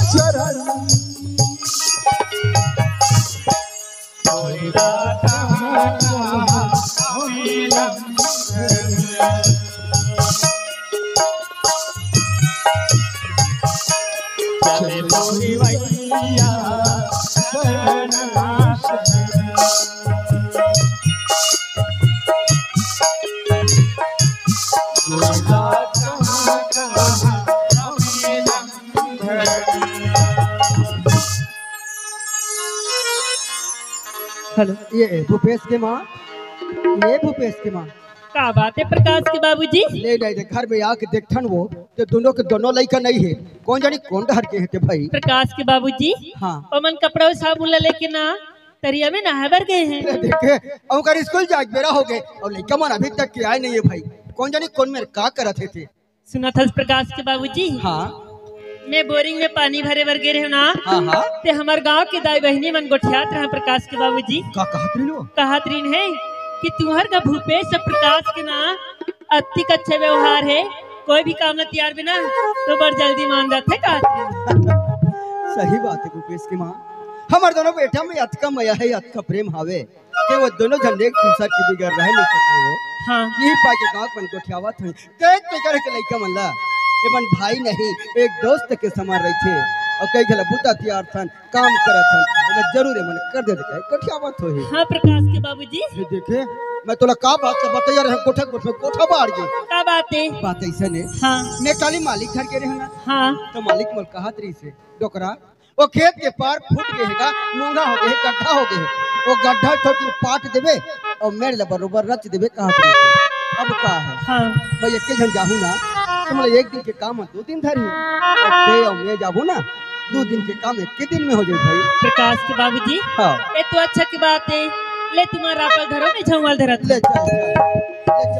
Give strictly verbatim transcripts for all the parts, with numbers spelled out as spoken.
चरण। हेलो, ये भूपेश के माँ, ये भूपेश के माँ। का बात हे प्रकाश के बाबूजी? ले नहीं दे, घर में आके देखथन वो, तो दोनों के दोनों लइका नहीं हे। कोन जानी कोन डहर के हे ते भाई। प्रकाश के बाबूजी, हाँ। ओमन कपड़ा अउ साबुन ला लेके ना तरिया में नहाए बर गे हे। ले देखे, ओकर स्कूल जाए के बेरा होगे अउ लइका मन अभी तक के आए नहीं हे भाई। कोन जानी कोन मेर का करत हे ते। सुनत हस प्रकाश के बाबूजी? हाँ। मैं बोरिंग में पानी भरे बर गे रहेंव ना। हाँ, हाँ। ते हमर गांव के दाई बहिनी मन गोठियात रहे प्रकाश के बाबूजी। का कहत रहिन वो? कहत रहिन हे कि तुंहर का भूपेश अउ प्रकाश के ना अतिक अच्छा व्यवहार हे, कोई भी काम ला तियारबे ना तो बड़ जल्दी मान जाथे कहत रहिन। सही बात हे भूपेश के माँ, हमर दोनों बेटा में अतका मया हे, अतका प्रेम हावे। के वो दोनों झन एक दूसर के बिगर रह नहीं सकय वो। हाँ। यही पाय के गाँव मन गोठियावत हे। देख के करे के लइका मन ला, एमन भाई नहीं, एक दोस्त के समान रहिथे। अउ कई घला बुता तियारथन, काम करत हन, एला जरूर एमन कर दे देखे, गोठियावत होही। हाँ, प्रकाश के बाबूजी। ये देखे, मैं तोला का बात ला बताया रहे, गोठा गोठ में गोठा बाढ़ गे। का बात हे? बात अइसन हे। हाँ। मैं काली मालिक घर गे रहेंव ना। हाँ। तो मालिक मोला कहत रहिसे, "डोकरा, वो खेत के पार फूट गे हे गा, मोंगा हो गे हे, गड्ढा हो गे हे। वो गड्ढा ठोक के पाट देबे अउ मेड़ ला बरोबर रच देबे," कहत रहिसे। अब का हे? हाँ। मैं एके झन जाहूँ ना, तो मोला एक दिन के काम दू दिन धरही। अब ते अउ मैं जाबो ना, दू दिन के काम एके दिन में हो जाही भाई। प्रकाश के बाबूजी, हाँ। ये तो अच्छा की बात हे। ले तुम्हारा रापल धरो, मैं झंगवाल धरत हँव। ले चल, चल।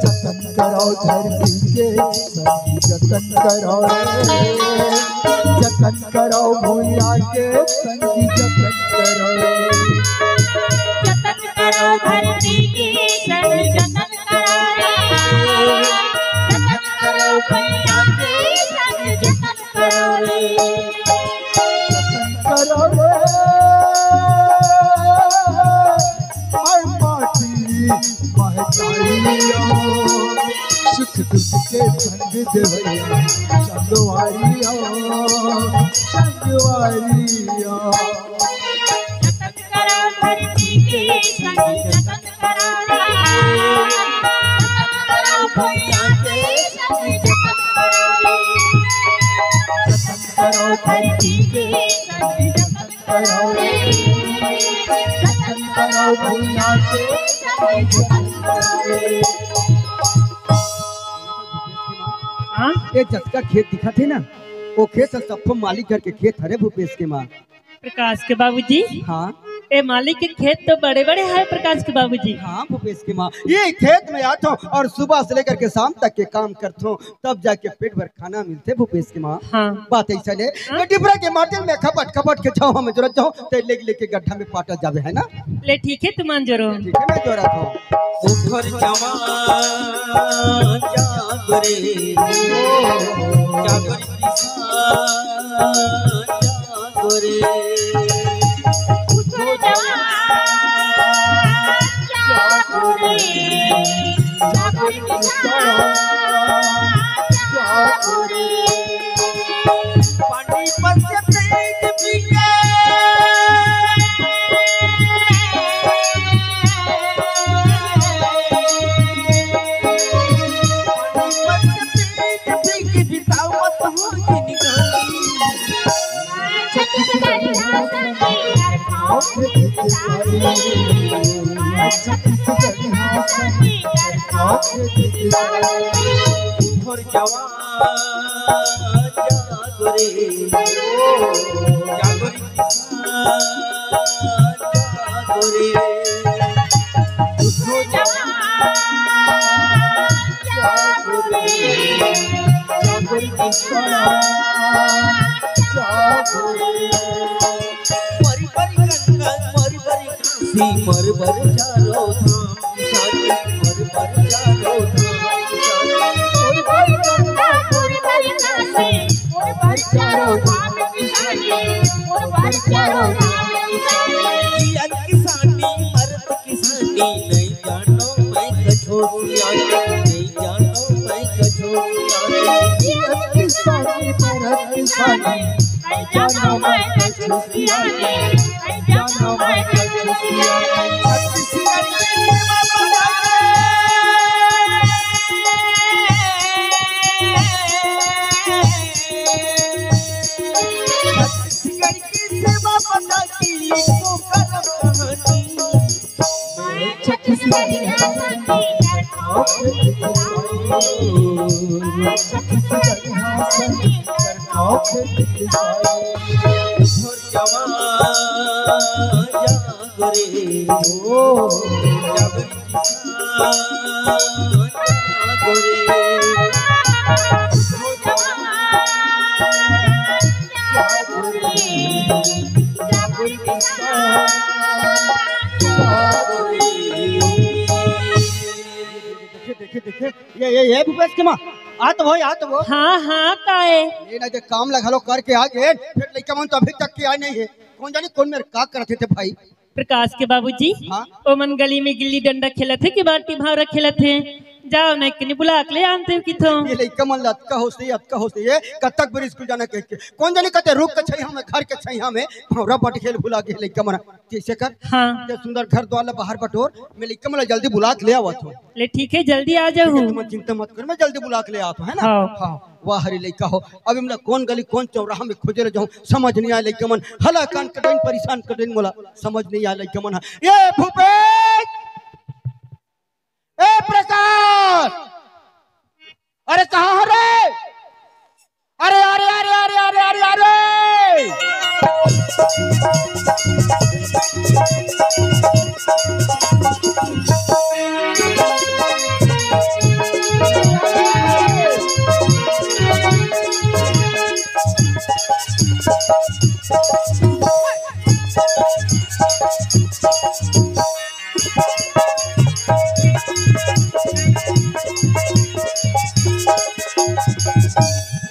जतन करव धरती के संगी जतन करव रे, जतन करव भुइयां के संगी जतन करव रे। जतन करव धरती के संगी जतन करव रे, जतन करव भुइयां के संगी जतन करव रे। जतन करव रे, माय माटी महतारी ओ, सुख दुख के संग देवइया संगवारी ओ, संगवारी ओ। जतन करव धरती के संग जतन करव रे, जतन करव भुइयां के संग जतन करव रे। जतन करव धरती के संग जतन करव रे, जतन करव भुइयां के संग जतन करव रे। हाँ? ये जतका खेत दिखत हे ना, वो खेत ह सब मालिक घर के खेत हरे भूपेश के माँ। प्रकाश के बाबूजी। हाँ। ए मालिक के खेत तो बड़े-बड़े हवे प्रकाश के बाबूजी। हाँ भूपेश के माँ, ये खेत में आथों अउ सुबह से लेकर के शाम तक के काम करथों, तब जाके पेट भर खाना मिलथे भूपेश के माँ। हाँ। बात अइसन हे, हाँ? मैं डिबरा के माटी में खपट खपट के जाहूँ, मैं जोरत जाहूँ, ते लेग लेके गड्ढा में पाटा जाबे, है ना? ले ठीक हे, तुमन जोरो। ठीक हे, मैं जोरत हँव। उठर जवान जाग रे, जाग रे किसान जाग रे। उठर जवान जाग रे, जाग रे किसान जाग रे। पानी पर से पेट भीगे। उठर जवान जाग रे, जाग रे। जियत किसानी, मरत किसानी, नइ जानों मैं कछु सियानी, नइ जानों मैं कछु सियानी। जियत किसानी, मरत किसानी, नइ जानों मैं कछु सियानी, नइ जानों मैं कछु सियानी। छत्तीसगढ़ की सेवा बता की लिखो करम कहानी। छत्तीसगढ़िया संगीत करखाओ खेती किसानी। छत्तीसगढ़िया संगीत करखाओ खेती किसानी। छोर जवान जागो रे, ओ, जागो रे। देखे, देखे, देखे, ये, ये, ये भूपेश के माँ, आ तो भाई, आ तो वो। हाँ, हाँ, का है? ये ना, जे काम ला घलो करके आ गे, फिर लइका मन तो अभी तक के आए नहीं है। कोन जानी कोन मेर का करत हे ते भाई। प्रकाश के बाबूजी, हाँ? ओमन गली में गिल्ली डंडा खेलत हे कि बांटी भावरा खेलत हे? जाव न, एकनी बुला के ले आनते हो किथो। ये लइका मन ला अतका होश नहीं, अतका होश नहीं है, कतक बेर स्कूल जाना कह के। कोन जानी कते रुख के छइहा में, घर के छइहा में भावरा बट खेल भुला गे लइका मन। जैसे कर, हाँ। ते सुंदर घर द्वार ला बाहर बटोर, मैं लइका मन ला जल्दी बुला के ले आवत हूँ। ले ठीक है, जल्दी आ जाहू। ठीक है, तुम चिंता मत कर, मैं जल्दी बुला के ले आवत हूँ, है ना? हाँ। हाँ। वाह रे लइका हो, अब इमला कोन गली कोन चौराहा में खोजे ले जाऊं, समझ नहीं आय लइका मन। हला कान कटइन, परेशान कटइन मोला, समझ नहीं आय लइका मन। ये भूपेश, ए प्रकाश, अरे कहाँ हो रे? अरे, अरे, अरे, अरे, अरे, अरे, अरे।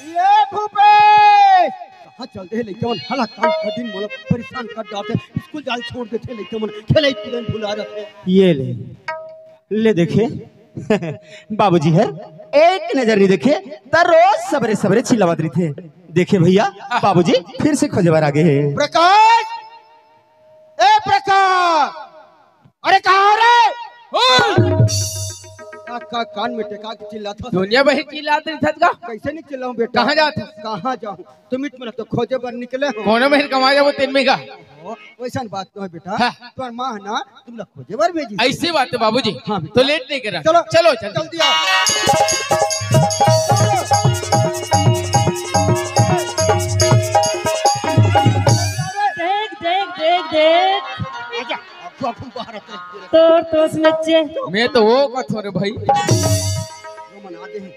ये भूपेश! कहाँ चल दे लइका मन? हला काम कर दिन मोला परेशान कर डारथे। स्कूल जाल छोड़ देथे लइका मन, खेलई कूदई भुला जाथे। ये ले, ले देखे। बाबूजी हर एक नजर नहीं देखे, त रोज सबरे सबरे चिल्लावत रहिथे। देखे भैया, बाबूजी फिर से खोजे बर आगे हे। प्रकाश, ए प्रकाश, अरे कहाँ रे? ओए! का, का कान में टेका के चिल्लात हस? दुनिया भर चिल्लात रहिथस का? कैसे नहीं चिल्लाऊं बेटा? कहाँ जात हस? कहाँ जाऊं? तुम इत मन तो खोजे बर निकले हो। कोनो मेर कमा जाबो तेन में का? ओ, वैसन बात तो है बेटा। हाँ। तुम्हार माँ है ना, तुम लोग खोजे बर भेजी। ऐसी बात है बाबूजी। हाँ बेटा। तो लेट नहीं करा। चलो, चलो, चलो। जल्दी आओ। देख, देख, देख, देख। आजा, अब तो अपन बाहर आते हैं। तोर तो नच्चे। मैं तो वो कथो रे भाई। वो मन आगे हैं।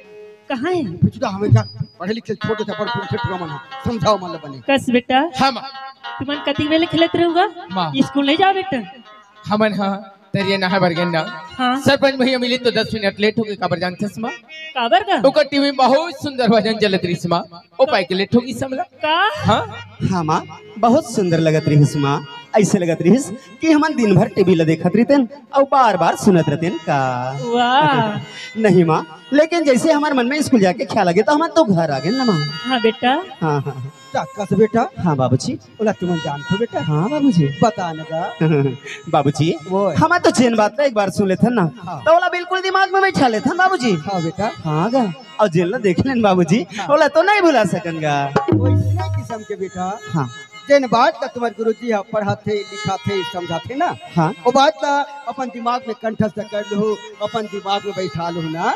कहाँ है? पिछुदा हमेशा पढ़े लिखे छोटे से बड़ छोटे ठुरा मन है। समझाओ मन बने। कस बेटा। हाँ, माँ। तुमन कति बेले खेलत रहूगा? माँ। स्कूल नहीं जाओ बेटा? हमन हाँ, तरिया नहाए बर गेन ना। हाँ। सरपंच भैया मिली तो दस मिनट लेट हो गए, काबर जानथस माँ? काबर का? ओकर टीवी में बहुत सुंदर भजन चलत रहिस माँ। ओ पाई के लेट हो गई समला। का? हाँ? हाँ माँ, बहुत सुंदर लगत रहिस माँ। ऐसे लगत रहिस कि हमन दिन भर टीवी ला देखत रहितेन अउ बार-बार सुनत रहितेन का। वाह। नहीं माँ, लेकिन जैसे हमर मन में स्कूल जाके ख्याल आ गया तो हमन तो घर आ गए ना माँ। हाँ बेटा। हाँ, हाँ। का कस बेटा? हाँ बाबूजी। ओला तुमन जानथो बेटा? हाँ बाबूजी। बता न गा। बाबूजी, वो है। हमन तो जेन बात ला एक बार सुन लेथन ना, हाँ। तो ओला बिल्कुल दिमाग में बैठा लेथन बाबूजी। हाँ बेटा। हाँ गा। अउ जेन ला देख लेन बाबूजी, हाँ। ओला तो नहीं भुला सकन गा। वैसने किस्म के बेटा। हाँ। जेन बात ला तुम्हार गुरुजी ह पढ़ाथे, लिखाथे, समझाथे ना, हाँ। वो बात ला अपन दिमाग में कंठस्थ कर लूहू, अपन दिमाग में बैठा लूहू ना,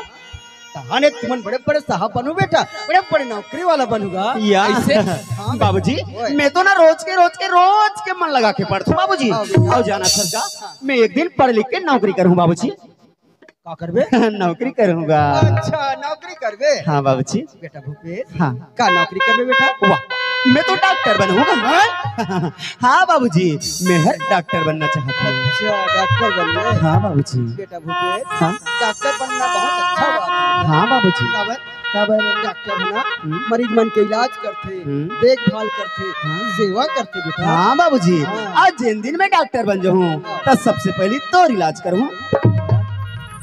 तहाने तुमन बड़े बड़े साहब बनू बेटा, बड़े बड़े नौकरी वाला बनूगा। या। ऐसे? हाँ बेटा। बाबूजी, ओए। मैं तो ना रोज के, रोज के, रोज के मन लगा के पढ़थूं बाबूजी। हाँ बेटा। अउ जाना सर का, हाँ। मैं एक दिन पढ़ लिख के नौकरी करूँ बाबूजी। का करबे? नौकरी करूँगा। अच्छा, नौकरी करबे? हाँ बाबूजी। बेटा भूपेश, हाँ। का नौकरी करबे बेटा? वाह। मैं तो डॉक्टर बनहूँ गा। हाँ बाबूजी, मैं हर डॉक्टर बनना चाहत हँव। अच्छा, डॉक्टर बनना है। हाँ बाबूजी। बेटा भूपेश, हाँ। डॉक्टर बनना बहुत अच्छा बात है। हाँ बाबूजी। काबर? काबर? डॉक्टर है ना, हम्म। मरीज मन के इलाज करथे, हम्म। देखभाल करथे, हाँ। सेवा करथे बेटा। हाँ बाबूजी, हाँ। आज जेन दिन मैं डॉक्टर बन जाहूँ, हाँ। त सबसे पहली तोर इलाज करहूँ।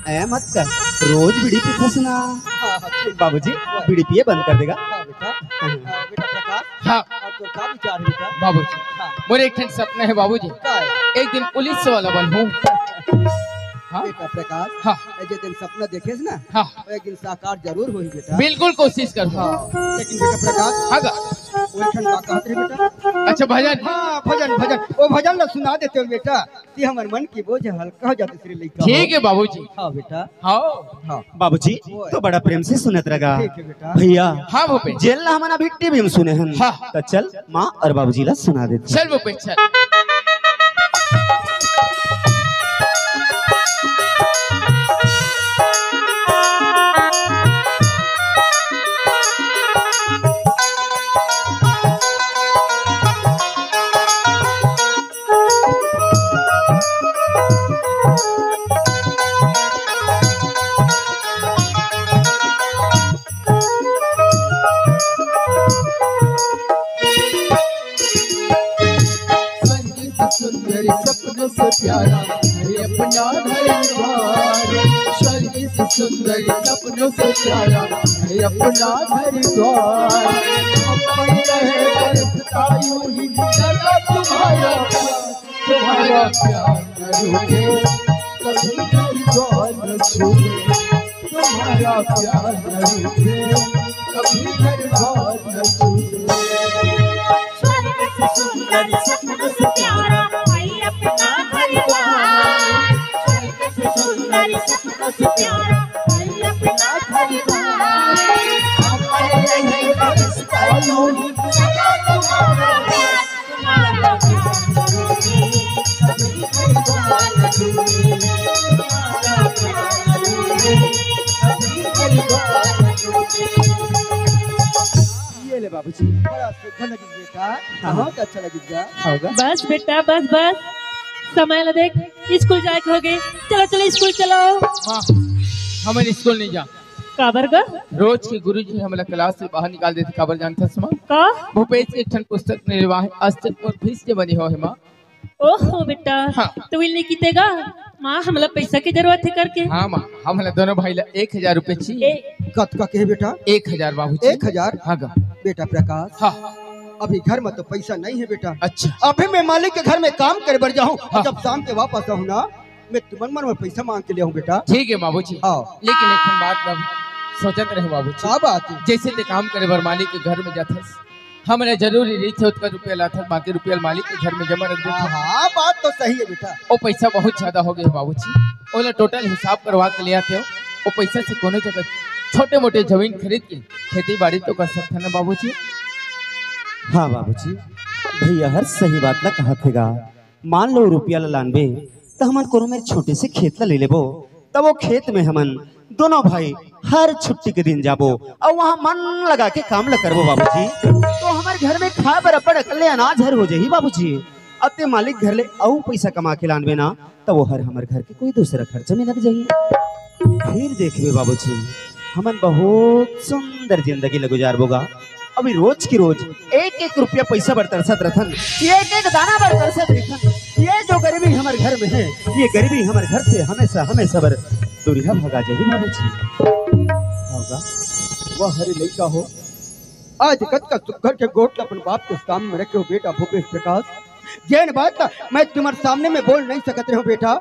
ए मत कर, रोज बीड़ी पीथस ना। हाँ, हाँ, ठीक। बाबूजी, वाह। बीड़ी पिए बंद कर देगा। हाँ बेटा। हाँ। हाँ, बेटा प्रकाश। हाँ। अब तोर का विचार हे बेटा? बाबूजी, हाँ। मोर एक ठन सपना हे बाबूजी। का हे? एक दिन पुलिस वाला बनहूँ। हाँ? बेटा प्रकाश, हाँ। ए जे दिन सपना देखेस ना, हाँ। एक दिन साकार जरूर होही बेटा। बिल्कुल कोशिश करहूँ। हाँ। लेकिन बेटा प्रकाश, हाँ गा। वो एक ठन का कहत रहे बेटा? अच्छा, भजन। हाँ, भजन, भजन। वो भजन ला सुना देते हो बेटा। कि हमर मन के बोझ हल्का हो जाथे श्री लइका हो। ठीक हे बाबूजी। हाँ बेटा। हाँ। हाँ। बाबूजी, ओए। तो बड़ा प्रेम से सुनत रहा। ठीक हे बेटा। भैया, हाँ भूपेश। जेन ला हमन अभी टीवी में सुने हन, हाँ। त चल माँ अउ बाबूजी ला सुना देथन। चल भूपेश, चल। स्वर्ग से सुंदर सपनों से प्यारा है अपना घर द्वार। स्वर्ग से सुंदर सपनों से प्यारा है अपना घर द्वार। अपन रहे बरसता यूं ही सदा तुम्हारा प्यार, तुम्हारा प्यार न रूठे, कभी घर द्वार न छूटे। तुम्हारा प्यार न रूठे, कभी घर द्वार न छूटे। स्वर्ग से सुंदर सपनों से प्यारा है अपना घर द्वार। स्वर्ग से सुंदर सपनों से प्यारा है अपना घर द्वार। अपन रहे बरसता यूं ही सदा तुम्हारा प्यार। ये ले बाबूजी। बड़ा सुघर लगिस बेटा। हाँ। बहुत अच्छा लगिस गा। होगा। बस बेटा, बस, बस। समय ला देख, स्कूल जाए के होगे। चलो, चलो, स्कूल चलो। माँ, हमन स्कूल नहीं जा। काबर गा? रोज के गुरुजी हमला क्लास से बाहर निकाल देथे, काबर जानथस माँ? का? भूपेश के एक ठन पुस्तक निर्वाह आज तक मोर फीस जमा नहीं होहे माँ। ओहो बेटा, हाँ। तो विल नहीं कीते गा? माँ, हमला पैसा के जरूरत हे करके। हाँ माँ, हमला दोनों भाई ला एक हजार रुपए चाहिए। ए- कतका के बेटा? एक हजार बाबूजी। एक हजार? हाँ गा। बेटा प्रकाश, हाँ। अभी घर में तो पैसा नहीं है बेटा। अच्छा। अभी मैं मालिक के घर में काम करे बर जाहूँ, हाँ। जब शाम के वापस आहूँ ना, मैं तुमन मन में पैसा मांग के ले आहूँ बेटा। ठीक है बाबूजी। हाँ। लेकिन एक ठन बात बाबू, सोचत रहे बाबूजी। का बात है? जैसे ते काम करे बर मालिक के घर में जाथस, हमन जरूरी रहिथे ओतका रुपया लाथन, बाकी रुपया मालिक के घर में जमा रख देथन। हाँ, हाँ, बात तो सही है बेटा। वो पैसा बहुत ज्यादा हो गया है बाबूजी, ओला टोटल हिसाब करवा के ले आते हो। वो पैसा से कोनो जगह छोटे मोटे जमीन खरीद के खेती बाड़ी तो कर सकते हैं ना बाबूजी। हाँ बाबूजी, भैया हर सही बात ला कहा थेगा। मान लो रुपया ला लानबे, त हमन कोनो मेर छोटे से खेत ला ले लेबो, तब वो खेत में हमन दोनों भाई हर छुट्टी के दिन जाबो अउ वहाँ मन लगा के काम ला करबो बाबूजी। तो हमर घर में खाए बर अब्बड़ अकल्ले अनाज हर हो जाही बाबूजी। अते मालिक घर ले अउ पैसा कमा के लानबे ना, त वो हर हमर घर के कोई दूसरा खर्चा में लग जाही। फिर देखबे बाबूजी, हमन बहुत सुंदर जिंदगी ला गुजारबो गा। अभी रोज की रोज एक एक रुपया पैसा बर तरसत रथन, एक एक दाना बर तरसत रथन। ये जो गरीबी हमर घर में है, ये गरीबी हमर घर से हमेशा हमेशा बर दूरिहा भगा जाही बाबूजी। होगा। वाह रे लइका हो, आज कतका सुघर के गोठ ला अपन बाप के सामने रखे हो बेटा भूपेश प्रकाश। जेन बात ला मैं तुम्हारे सामने में बोल नहीं सकत रहे हो बेटा,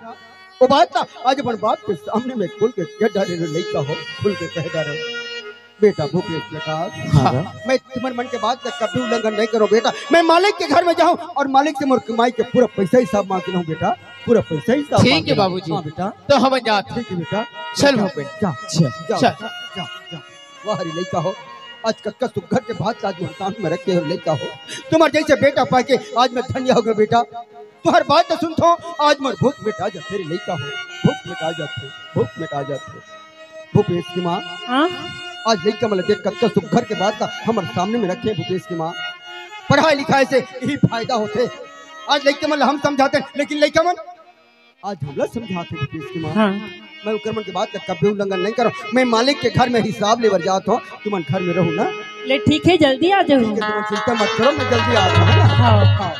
वो बात ला आज अपन बाप के सामने में खुल के कह डारे हो लइका हो, खुल के कह डारे हो। बेटा भूपेश प्रकाश, हाँ। मैं तुम्हारे मन के बात ला कभी उल्लंघन नहीं करो बेटा। मैं मालिक के घर में जाऊँ और मालिक से मोर कमाई के पूरा पैसा हिसाब मांग के लाऊं बेटा, पूरा पैसा हिसाब ठीक मांग के है लाऊं। बाबूजी। हाँ बेटा। तो हम जात हैं। ठीक है बेटा। चल जा, भूपेश। जा, चल। जा, चल। जा, जा, जा। वाह रे लइका हो, आज कतका सुघर के बात आज मोर सामने में रखे हो लइका हो। तुम्हारे जैसे बेटा पाके आज मैं धन्य हो गया बेटा। तुम्हार बात तो सुनत हो, आज मोर भूख मिटा जाथे रे लइका हो, भूख मिटा जाथे, भूख मिटा जाथे। भूपेश की माँ, हाँ? आज लइका मन ला देख कतका सुघर के बात ला हमर सामने में रखे भूपेश की माँ। पढ़ाई लिखाई से यही फायदा होथे। आज लइका मन ला हम समझाथन, लेकिन लइका मन आज हमला समझाथे, भूपेश के माँ। हाँ। मैं ओकर मन के बात ला कभी उल्लंघन नहीं करूँ। मैं मालिक के घर में हिसाब ले बर जात हूँ, तुमन घर में रहू ना। ले ठीक है, जल्दी आ जाहू। ठीक है, तुमन चिंता मत करो, मैं जल्दी आ रहा हूँ, है ना? हाँ। हाँ।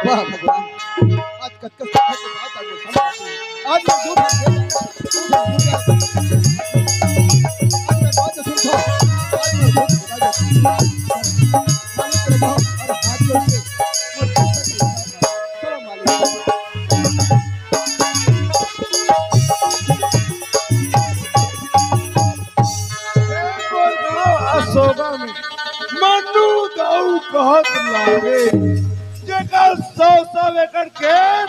वाह भगवान, आज कतका सुखद बात आज मैं समझ गया। आज मैं जो भी आज मैं बात सुन रहा हूँ, आज मैं जो भी चलो मालिक। असोगा में मन्नू दाऊ कहत लागे, जेकर सौ सौ एकड़ खेत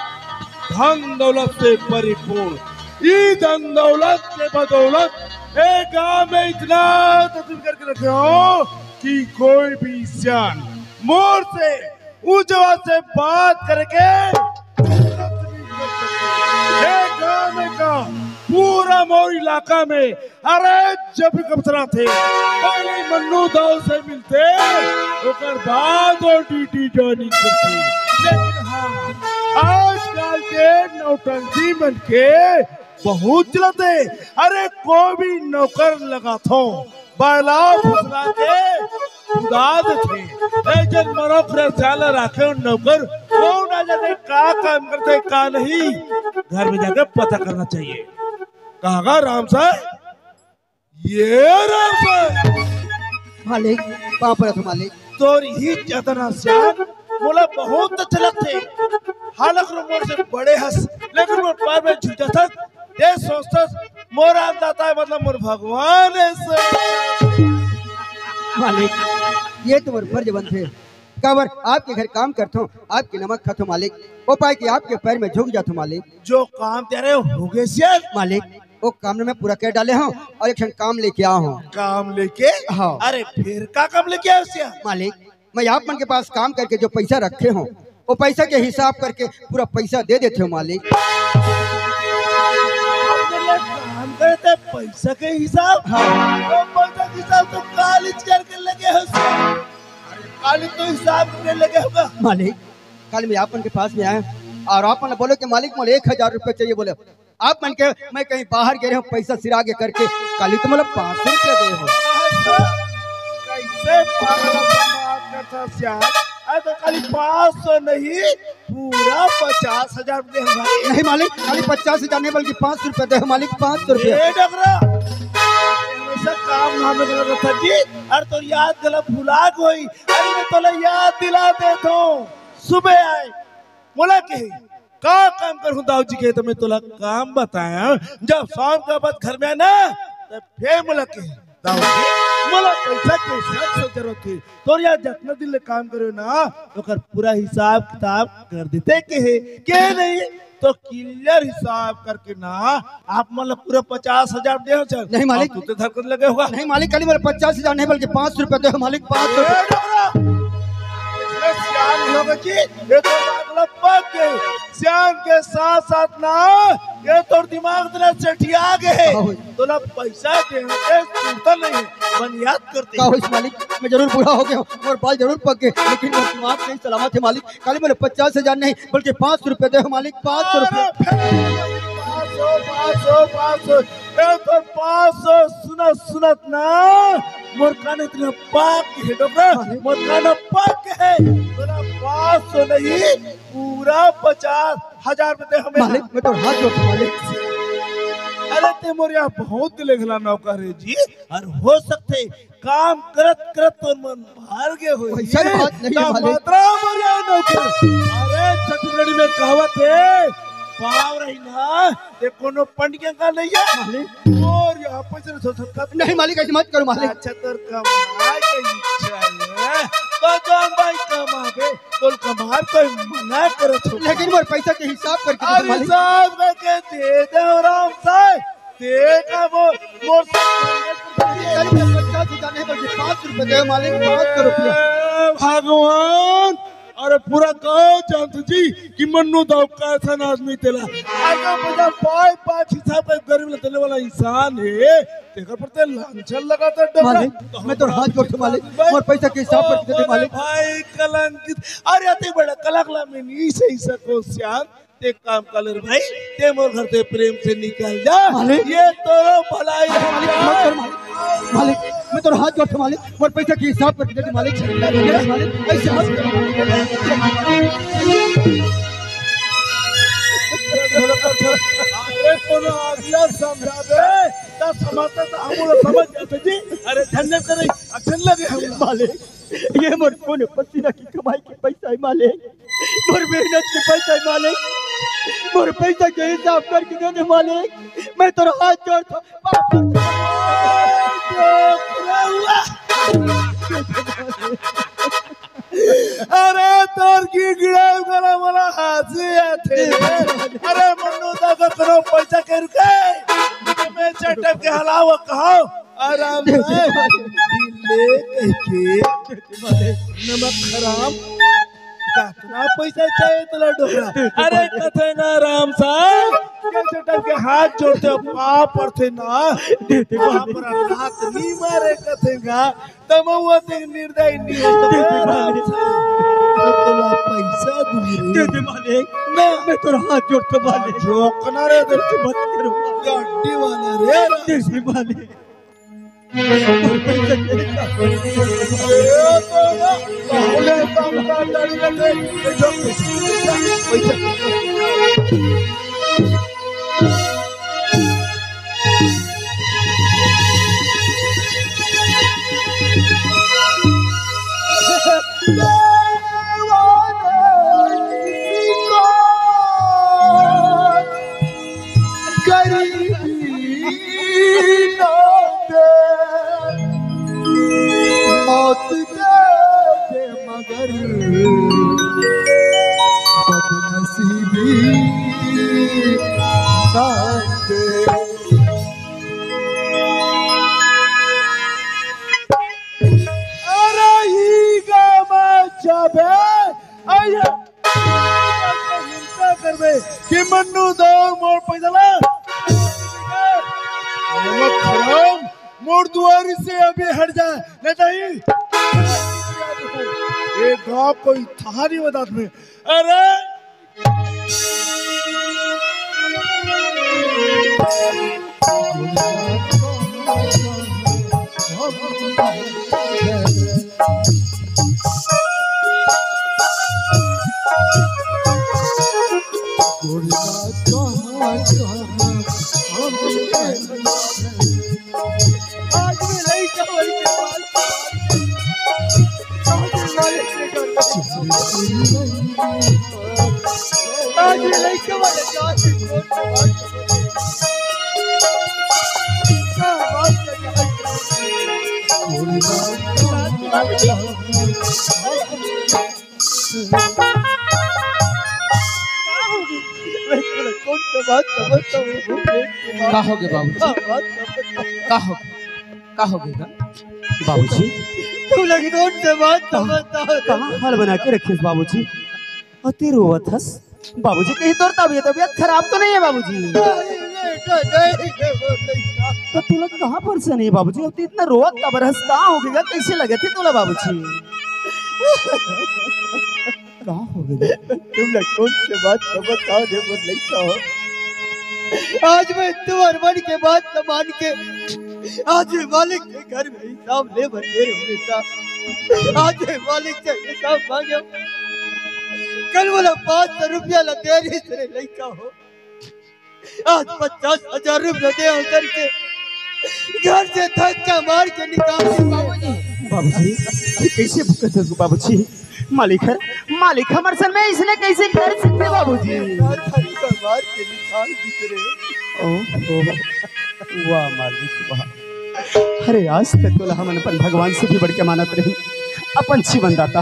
धन दौलत से परिपूर्ण। ई धन दौलत के बदौलत ए गांव में इतना तकसीम करके रखे हो कि कोई भी सियान मोर से ऊंच आवाज से बात करके जरूरत नहीं कर सकते। ए गांव में का पूरा मोर इलाका में, अरे जब भी कबसरा थे, पहले मन्नू दाऊ से मिलते, ओकर बाद वो ड्यूटी ज्वाइनिंग करते। लेकिन हाँ, आजकल के नौटंकी मन के बहुत चलते। अरे कोई भी नौकर लगाथो, बैला फुसला के उड़ा देथे। एक जन मरो फिर चाल राखे नौकर, कौन आ जाते, का काम करते, का नहीं, घर में जाके पता करना चाहिए। कहाँ गा राम साहब? ये राम साहब। मालिक, पाँव परत हँव मालिक। तोर ही जतना सियान मोला बहुत अच्छा लगथे। हालांकि मोर से बड़े हस, लेकिन मोर पैर में झुक जाथस। ये सोचथस मोर अन्नदाता है, मतलब मोर भगवान है से। मालिक, ये तो मोर फर्ज बनथे। काबर आपके घर काम करथों, आपके नमक खाथों मालिक, ओ पाय कि आपके पैर में झुक जाथों मालिक। जो काम तेरे हो गए सियान। मालिक, वो काम मैं पूरा कर डाले हँव और एक ठन काम लेके आए हँव। काम लेके? हाँ। अरे फिर का काम लेके आए सियान? मालिक, मैं आप मन के पास काम करके जो पैसा रखे हँव, वो पैसा के हिसाब करके पूरा पैसा दे देथे हँव मालिक। काम करे ते पैसा के हिसाब? हाँ। तो पैसा के हिसाब तो कालिच करके लगे हो सियान। अरे काली तो हिसाब करके लगे होगा। मालिक, काली मैं आप मन के पास में आए और आप मन बोले कि मालिक मोला एक हजार रुपये चाहिए बोले। आप मन के मैं कहीं बाहर गे रहेंव, पैसा सिरा गे करके काली तो मोला पाँच सौ रुपया दे हो। कैसे पागल बात करता सियान? अरे तो काली पाँच सौ नहीं, पूरा पचास हजार दे हो भाई। नहीं मालिक, काली पचास हजार नहीं बल्कि पाँच सौ रुपया दे हो मालिक, पाँच सौ रुपया। ए डगरा, हमेशा काम नाम में गलत रहता जी। अरे तो याद गलत भुला गई। अरे मैं तोला याद दिला देथों। सुबह आए, मोला कहे, "का काम करहूँ दाऊ जी?" कहे, तो मैं तोला काम बताया। जब शाम का बाद घर में आए ना, तब फिर मोला कहे, "दाऊ जी, मोला पैसा के सख्त से जरूरत हे। तोर यहाँ जतना दिन ले काम करे ना, ओकर पूरा हिसाब किताब कर देते," कहे, के नहीं तो क्लियर हिसाब करके ना आप मन ला पूरा पचास हजार दे हो सर। नहीं मालिक। आप तो धरकन लगे होगा। नहीं मालिक, खाली मोला पचास हजार नहीं बल्कि पाँच सौ रुपया दे हो मालिक, पाँच सौ ए रुपया। डोकरा, इसमें सियान लोग की ये तो बात ला पक गई। सियान के साथ साथ ना ये तो दिमाग तेरा चटिया गए। हाँ भाई। तोला पैसा देने के सुरता नहीं है, मन याद करते का हैं। होइस मालिक, मैं जरूर बूढ़ा हो गया हूँ और बाल जरूर पक गए, लेकिन मोर दिमाग सही सलामत है मालिक। खाली मोला पचास हजार नहीं बल्कि पाँच सौ रुपया दे हो मालिक, पाँच सौ रुपया। अरे, पाँच सौ, पाँच सौ, पाँच सौ, ए तो पाँच सौ सुनत सुनत ना मोर कान इतना पाक है डोकरा, मोर कान पाक है। तोला पाँच सौ नहीं, पूरा पचास हजार रुपया दे हमें। मालिक, मैं तो हाथ जोड़ता हूँ मालिक। अरे ते मोर यहाँ बहुत दिले घला नौकर है जी, और हो सकते काम करत करत तोर मन भार गए हो। वैसा बात नहीं है, मालिक। मात्रा मर्यादा नौकर। अरे, छत्तीसगढ़ी में कहावत है, "पाव रही ना, ते कोनो पंडिया का नहीं है।" मालिक। और यहाँ पे से सोचत का नहीं, मालिक, ऐसे मत करो, मालिक। अच्छा, तोर कमाए के इच्छा है, तो जान भाई कमाबे, तोर कमाए कोई मना करत हो। लेकिन मोर पैसा के हिसाब करके दे, अरे, मालिक। हिसाब करके दे दे, आराम से। देखा वो मोर से पचास हजार नहीं बल्कि पाँच सौ रुपया दे मालिक, पाँच सौ रुपया। ए भगवान, अरे पूरा गांव जानत जी कि मन्नू दाऊ कैसन आदमी तेला। अगर पचास पाँच पाँच हिसाब का गरीब ला देने वाला इंसान है, तेकर पर ते लांछन लगाता डोकरा। मालिक, मैं तोर हाथ जोड़थों मालिक, मोर पैसा के हिसाब कर दे दे मालिक। भाई कलंकित, अरे अति बड़ा कलंक ला मैं नहीं सही सको सियान। ते काम कर ले रे भाई, ते मोर घर से प्रेम से निकल जा। मालिक। ये तोरो भलाई है। मालिक, मत कर मालिक। मालिक, मैं तोर हाथ जोड़थों मालिक, मोर पैसा के हिसाब कर दे दे मालिक। मालिक, ऐसे मत कर। अरे कोनो अगला समझा दे, त समझता त हम लोग समझ जाते जी। अरे झंझट करे, अच्छा लगे हम। मालिक, ये मोर खून पसीना की कमाई के पैसा है मालिक, मोर मेहनत के पैसा है मालिक, मोर पैसा के हिसाब करके दे दे मालिक, मैं तोर हाथ जोड़थों। अरे तोर की गिड़ाई वाला वाला हाथी आथे। अरे मन्नू दा का करो पैसा के रुके, मैं चटक के हलावा कहा। आराम से ले कह के नमक हराम। कितना पैसा चाहिए तोला डोकरा? अरे कथेंगा राम साहब, कैसे टाइप के हाथ जोड़ते हो, पाँव पड़ते ना, वहाँ पर लात नहीं मारे कथेंगा, तब वो ते निर्दय नहीं हो सकता। राम साहब, तो तोला पैसा दूंगी रे। दे दे मालिक, मैं, मैं तोर हाथ जोड़थों मालिक। जोकना रे, दे दे, मत करो। गड्डी वाला रे। दे दे मालिक। गरीबी ना दे, मौत दे दे मगर बदनसीबी ना दे। अरे ई गामा जाबे, आइए। हिंसा करबे कि मन्नू दो मोर पैसा ला। नमक हराम, मोर दुआरी से अभी हट जा, नहीं तो ये गांव कोई थारी बतात में। अरे आज भी लइका मन के बात, आज भी मालिक से कर, आज भी लइका मन के बात, क्या बात है, क्या बात है। का होगे? मैं तोला कौन सा बात समझता हूँ, वो पेट के बात। का होगे बाबूजी? का बात समझता हूँ? का होगे? का होगे गा? बाबूजी? तू लोग कौन सा बात समझता हूँ? कहाँ हाल बना के रखे हस बाबूजी? अति रोवत हस? बाबूजी कहीं तोर तबीयत, तबीयत खराब तो नहीं है बाबूजी? नहीं, नहीं, नहीं, नहीं, नहीं, नहीं। तो तू लोग कहाँ परेशान है बाबूजी? अब तू इतना रोवत काबर हस? का होगे गा? कैसे लगत हे तोला बाबूजी? का होगे? तुम लोग कौन से बात का बताओ रे मोर लइका हो? आज मैं तुम्हार मन के बात न मान के आज ये मालिक के घर में हिसाब ले बर गे रहे बेटा। आज ये मालिक से हिसाब मांगे। कल वाला पाँच सौ रुपया ला दे रही तेरे लइका हो। आज पचास हजार रुपया दे उधर के घर से धक्का मार के निकाल दिए। बाबूजी, ये कैसे भुगत है बाबूजी? मालिक हर, मालिक हमर सन में इसने कैसे कर सकते बाबूजी? घर धक्का मार के निकाल दिए रे। ओ, ओ, वाह मालिक वाह। अरे आज तक तोला हमन अपन भगवान से भी बढ़ के मानत रहे, अपन जीवनदाता,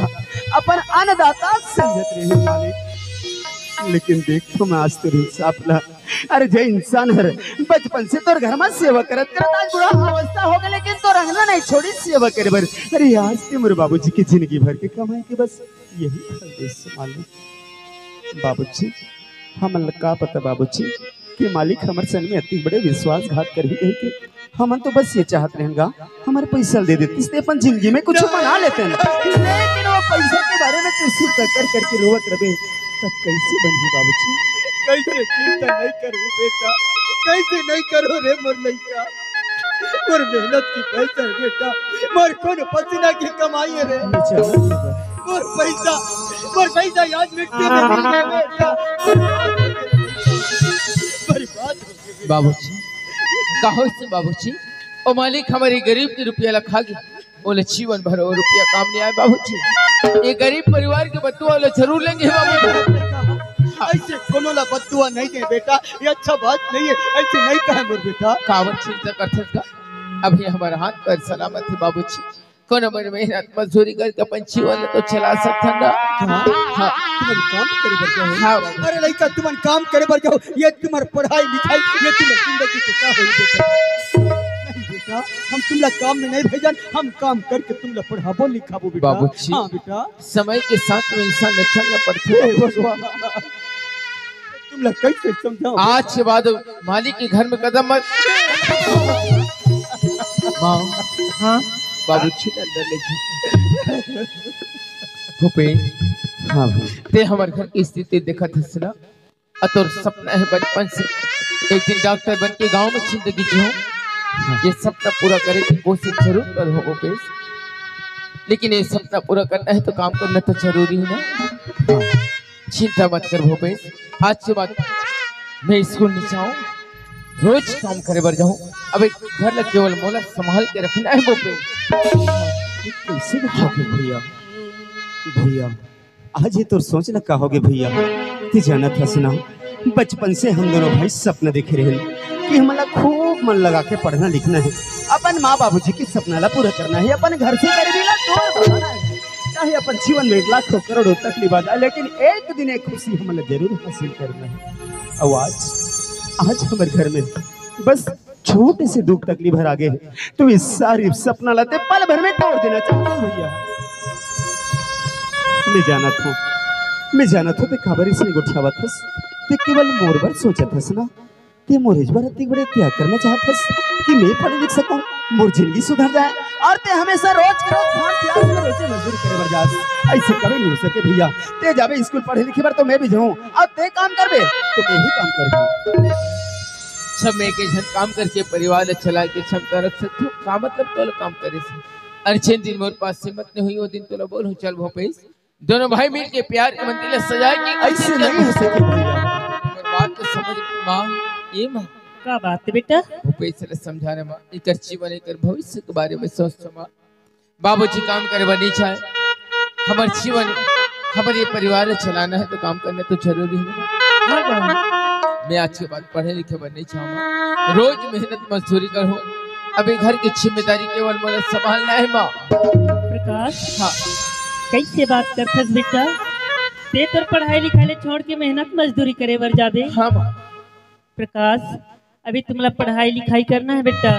अपन अन्नदाता समझत रहे मालिक। लेकिन देख तो मैं आज तेरे हिसाब ला अरे जे इंसान हर बचपन से तोर घर में सेवा करत करत आज बूढ़ा अवस्था हो गए, लेकिन तोर अंगना नहीं छोड़ी सेवा करे बर। अरे आज ते मोर बाबूजी के जिंदगी भर के कमाई के बस यही फल देस मालिक। बाबूजी, हमन ला का पता बाबूजी, कि मालिक हमर संग में अति बड़े विश्वासघात करही कहिके। हमन तो बस ये चाहत रहेन गा, हमर पैसा ल दे देतिस ते अपन जिंदगी में कुछ बना लेतेन। लेकिन वो पैसा के बारे में तू चिंता कर करके रोवत रहे, त कैसे बनही बाबूजी? कैसे चिंता नहीं करूं बेटा, कैसे नहीं करूं रे मोर लइका? मोर मेहनत के पैसा है बेटा, मोर खून पसीना की कमाई है रे। मोर पैसा, मोर पैसा आज मिट्टी में मिल गया बेटा। बर्बाद हो गया बेटा। बाबूजी, का होइस बाबूजी? ओ मालिक, हमर गरीब के रुपया ला खा गे, ओला जीवन भर ओ रुपया काम नहीं आए बाबूजी। ये गरीब परिवार के बददुआ ला जरूर लेंगे बाबूजी। ऐसे कोनो ला बददुआ नहीं दे बेटा, ये अच्छा बात नहीं है, ऐसे नहीं कहे मोर बेटा। काबर चिंता करथस का? अभी हमर हाथ पैर सलामत है बाबूजी, कोनो मन मेहनत मजदूरी करके अपन जीवन ला तो चला सकथन ना। हाँ, हाँ। तुमन काम करे बर जाओ। हाँ। अरे लइका, तुमन काम करे बर जाओ, ये तुम्हर पढ़ाई लिखाई, ये तुम्हर जिंदगी के का होई बेटा? नहीं बेटा, हम तुमला काम में नहीं भेजन, हम काम करके तुमला पढ़ाबो लिखाबो बेटा। बाबूजी। हाँ बेटा। समय के साथ में इंसान ला चलना पड़थे। हे भगवान, तुमला कैसे समझाओ? आज के बाद मालिक के घर में कदम मत। माँ, हाँ? बाबूजी ला अंदर ले जा। भूपेश, हाँ भाई। ते हमर घर की स्थिति देखत हस ना, अउ तोर सपना है बचपन से एक दिन डॉक्टर बन के गांव में जिंदगी जियो। ये सपना पूरा करे की कोशिश जरूर करहूँ भूपेश, लेकिन ये सपना पूरा करना है तो काम करना तो जरूरी है ना। चिंता मत कर भूपेश, आज के बाद मैं स्कूल नहीं जाऊँ, रोज काम करे बर जाऊँ। अब एक घर ला केवल मोला संभाल के रखना है भूपेश। कैसे बताओगे भैया? भैया, आज ये तो सोच ना का होगे भैया। ते जानत हस ना, बचपन से हम दोनों भाई सपना देखे रहे कि हमला खूब मन लगा के पढ़ना लिखना है, अपन माँ बाबूजी के सपना ला पूरा करना है, अपन घर से गरीबी ला दूर भगाना है, चाहे अपन जीवन में लाखों करोड़ों तकलीफ आ जाए, लेकिन एक दिन एक खुशी हमला जरूर हासिल करना है। अउ आज, आज हमर घर में बस छोटे से दुख तकलीफ हर आगे है, तो ये सारी सपना ला ते पल भर में तोड़ देना चाहत हस भैया। मैं जानत हूँ, मैं जानत हूँ ते काबर इसने गोठियावत हस, ते केवल मोर बर सोचत हस ना, ते मोर इस बार अतिक बड़े त्याग करना चाहत हस कि मैं पढ़ लिख सकूँ, मोर जिंदगी सुधर जाए, अउ ते हमेशा रोज के रोज घाम प्यास में रोजे मजदूरी करे बर जास। ऐसे कभी नहीं हो सके भैया, ते जाबे स्कूल पढ़े लिखे बर तो मैं भी जाऊँ, अउ ते काम करबे तो मैं भी काम करूँ। सब में एक झन काम करके परिवार ला चलाए के क्षमता रख सकथो। का मतलब तोला काम करे से? अरे जेन दिन मोर पास हिम्मत नहीं हुई, वो दिन तोला बोलहूँ, चल भूपेश, दोनों भाई मिल के प्यार के मंदिर ला सजाए के ऐसे नहीं हो सके भैया। मोर बात तो समझ माँ, ये माँ। का बात बेटा? भूपेश ला समझाना माँ, एकर जीवन, एकर भविष्य के बारे में सोच माँ। बाबूजी काम करे बर नहीं चाहे, हमर जीवन, हमर ये परिवार ला चलाना है तो काम करना तो जरूरी है। हाँ बाबू। मैं आज के बाद पढ़े लिखे बर नहीं चाहूँ, रोज मेहनत मजदूरी करहूँ। अभी घर की जिम्मेदारी केवल मोला संभालना है माँ। प्रकाश, हाँ। कैसे बात करथस बेटा? ते तोर पढ़ाई लिखाई ले छोड़ के मेहनत मजदूरी करे बर जाबे? हाँ माँ। प्रकाश, अभी तुमला पढ़ाई लिखाई करना है बेटा,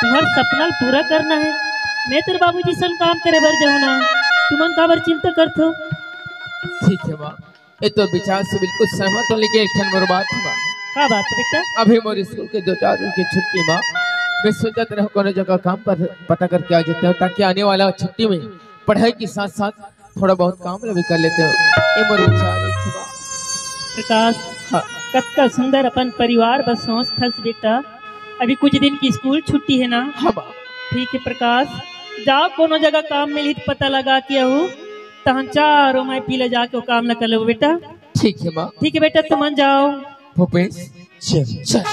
तुम्हर सपना ल पूरा करना है। मैं तोर बाबूजी संग काम करे बर जाहूँ ना, तुमन काबर चिंता करथो? ठीक है माँ, ये तो विचार से बिल्कुल सहमत हूँ, लेकिन एक ठन मोर बात है माँ। का बात है बेटा? अभी मोर स्कूल के दो चार दिन की छुट्टी माँ, मैं सोचत रहूँ कोनो जगह काम पर पता करके आ जाता हूँ, ताकि आने वाला छुट्टी में पढ़ाई के साथ साथ थोड़ा बहुत काम ला भी कर लेते हो। ये मोर विचार है, ठीक बा? प्रकाश, हाँ। कतका सुंदर अपन परिवार बर सोचथस बेटा। अभी कुछ दिन की स्कूल छुट्टी है ना? हाँ बा। ठीक है प्रकाश, जाओ कोनो जगह काम मिलही त पता लगा के आहू, तहन चारों माई पी ला जाके वो काम ला कर लेबो बेटा। ठीक है माँ। ठीक है बेटा, तुमन जाओ। भूपेश, चल। चल।